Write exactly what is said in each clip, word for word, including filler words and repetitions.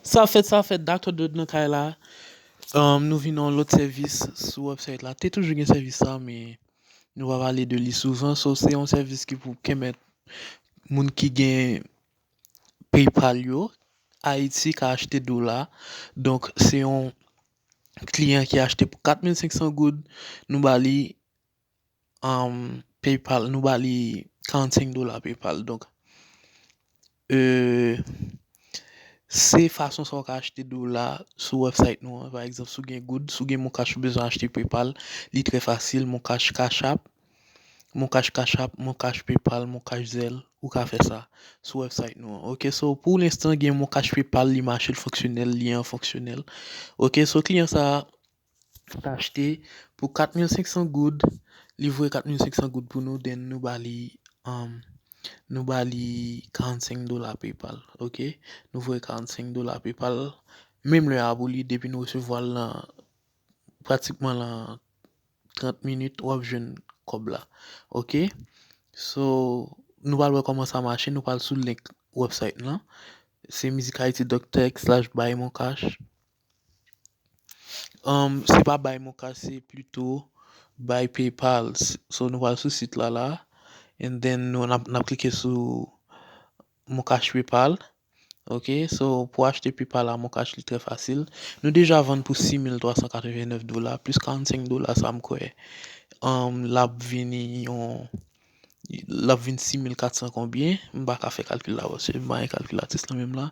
Sa fèt, sa fèt, Doctor Dread nan kay la. Um, nou vin yon lòt sèvis sou website la. Te toujou gen sèvis sa, men nou pa pale de li souvan. So, se yon sèvis ki pou pèmèt moun ki gen PayPal yo, Ayiti, ka achte dola. Donk, se yon kliyan ki achte pou kat mil senk san goud, nou ba li um, PayPal, nou ba li karannsenk dola PayPal. Donk, euh, se fason sa w ka achte dola sou website nou an. Pa egzanp, si w gen goud, si w gen Moncash ou bezwen achte PayPal, li trè fasil. Moncash Cash App, Moncash Cash App, Moncash PayPal, Moncash Zelle, ou ka fè sa sou website nou an. Ok, so pou lenstan, gen Moncash PayPal, li mache, l fonksyonèl, li an fonksyonèl. Ok, so kliyan sa a, t achte pou kat mil senk san goud, li voye kat mil senk san goud pou nou, then nou ba li, um, nou ba li karannsenk dola PayPal, ok? Nou voye karannsenk dola PayPal, menm lè a pou li, depi nou resevwa l nan, pratikman nan trant minit, w ap jwenn kòb la, ok? So, nou pral wè kòman sa mache, nou pral sou link website lan, se music haiti dot tech slash buy Moncash. Um, se pa buy Moncash, se plito buy PayPal. S-, so, nou pral sou sit la la. And then, nou, n ap, n ap klike sou Moncash PayPal. Ok, so, pou achte PayPal a Moncash, li trè fasil. Nou deja vann pou sis mil twa san katreven nèf dola, plis karannsenk dola, sa m kwè. Um, l ap vini yon, l ap vin sis mil kat san konbyen. M pa ka fè kalkil la, paske m pa gen kalkilatris lan menm la.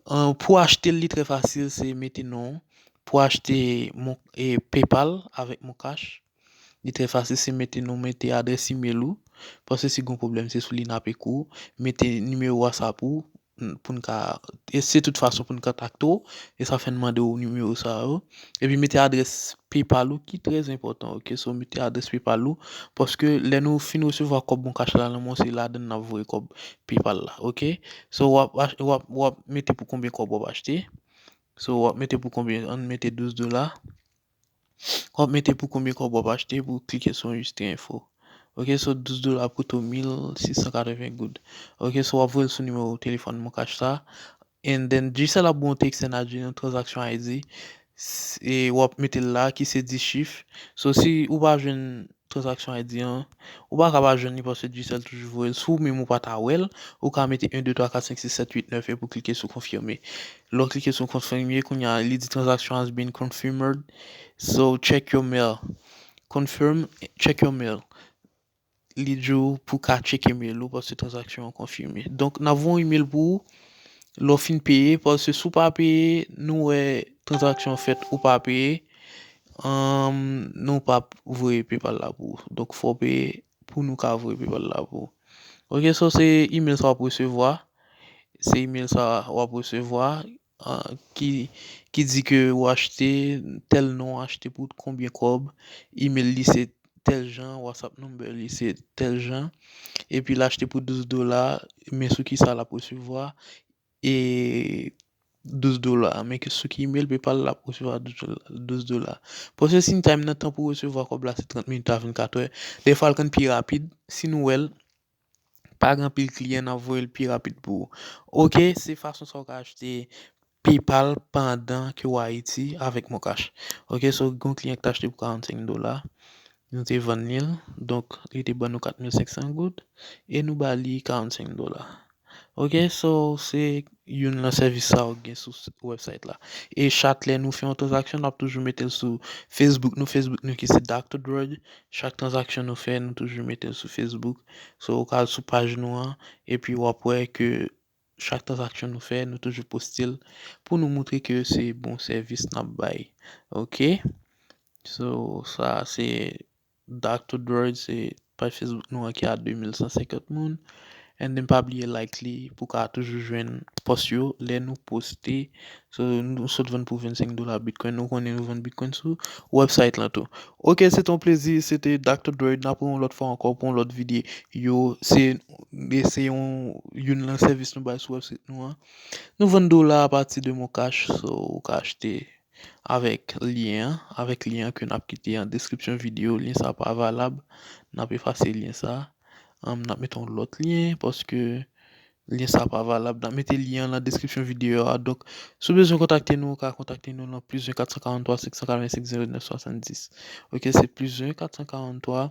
Uh, pou achte l, li trè fasil, se mete non. Pou achte mon, e, PayPal avèk Moncash, li trè fasil, se mete non, mete adrès email ou. Paske si gon pwoblèm, se sou li n ap ekri w. Mete nimewo WhatsApp ou, n-, pou n ka, e se tout fason pou n kontakte w, e sa fè n mande w nimewo sa yo. Epi mete adrès PayPal ou ki trè enpòtan, ok? So, mete adrès PayPal ou, paske lè nou fin resevwa kòb Moncash la nan men w, se ladan n ap voye kòb PayPal la, ok? So, w ap ach-, w ap, w ap mete pou konbyen kòb w ap achte. So, w ap mete pou konbyen? Ann mete douz dola. W ap mete pou konbyen kòb w ap achte, pou klike sou enregistre enfo. Ok, so douz dola ap koute w mil sis san katreven goud. Ok, so w ap voye l sou nimewo telefòn Moncash sa. And then, Digicel ap ba w text and I D, yon transaction I D. S-, e w ap mete l la, ki se dis chif. So, si ou pa jwenn transaction I D an, ou pa ka pa jwenn li paske Digicel toujou voye l. Si w menm ou pa ta wè l, ou ka mete en, de, twa, kat, senk, sis, sèt, uit, nèf e pou klike sou konfime. Lè w klike sou konfime, kounye a, li di transaction has been confirmed. So, check your mail. Confirm, check your mail. Li di w pou ka tcheke mail ou paske transaksyon an konfime. Donk, n ap voye yon email pou ou lè w fin peye, paske si w pa peye, nou wè transaksyon fèt ou pa peye, anm, nou p ap voye PayPal la pou ou. Donk, fò w peye pou nou ka voye PayPal la pou ou. Ok, so se email sa w ap resevwa. Se email sa w ap resevwa, ah, ki, ki di ke w achte tèl non, achte pou konbyen kòb, email li se tèl jan, WhatsApp number li se tèl jan, epi l achte pou douz dola, men sou kisa l ap resevwa, e douz dola, men ke sou ki email PayPal l ap resevwa douz dola, douz dola. Processing time nan, tan pou resevwa kòb la se trant minit a vennkat è. Dèfwa l konn pi rapid, si nou wè l, pa gen anpil kliyan, n ap voye l pi rapid pou ou. Ok, se fason sa w ka achte PayPal pandan ke w Ayiti avèk Moncash. Ok, so, gon kliyan ki t achte pou karannsenk dola. Nou te vann li l. Donk, li te ban nou kat mil senk san goud. E nou ba li karannsenk dola. Ok, so, se youn nan sèvis sa w gen sou s-, website la. E chak lè nou fè yon tranzaksyon, n ap toujou mete l sou Facebook nou, Facebook nou ki se Doctor Droid. Chak tranzaksyon nou fè, nou toujou mete l sou Facebook. So, ou ka al sou paj nou an, epi w ap wè ke chak tranzaksyon nou fè, nou toujou poste l pou nou montre ke se bon sèvis n ap bay. Ok? So, sa se Doctor Droid, se paj Facebook nou an ki a de mil san senkant moun. And then, pa bliye like li pou ka toujou jwenn post yo lè nou poste. So, nou sot vann pou vennsenk dola Bitcoin. Nou konnen nou vann Bitcoin sou website lan tou. Ok, se te yon plezi. Se te Doctor Droid. N ap wè yon lòt fwa ankò pou yon lòt videyo. Se, se yon, youn nan sèvis nou bay sou website nou an. Nou vann dola apati de Moncash, so ou ka achte avèk lyen an, avèk lyen an ke n ap kite an deskripsyon videyo. Lyen sa pa valab. N ap efase lyen sa. Anm, n ap mete yon lòt lyen paske Lyen sa pa valab. N ap mete lyen an nan deskripsyon videyo a. Donk, si w bezwen kontakte nou, ou ka kontakte nou nan plis yen katsankaranntwa senksankarannsèt zewo nèf swasanndis. Ok, se plis yen katsankaranntwa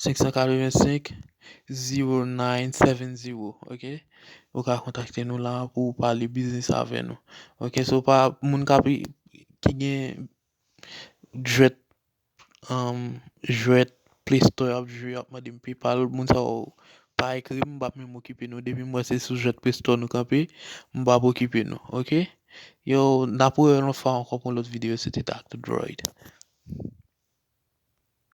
senksankarannsèt zewo nèf swasanndis. Ok, ou ka kontakte nou la pou w pale biznis avè nou. Ok, so pa moun k ap ki gen jwèt um, jwèt Play Store y ap jwe, y ap mande m PayPal, moun sa yo pa ekri m, m p ap menm okipe nou. Depi m wè se sou jwèt Play Store nou kanpe, m p ap okipe nou, ok? Yo, n ap wè yon lòt fwa ankò pou yon lòt videyo, se te Doctor Droid.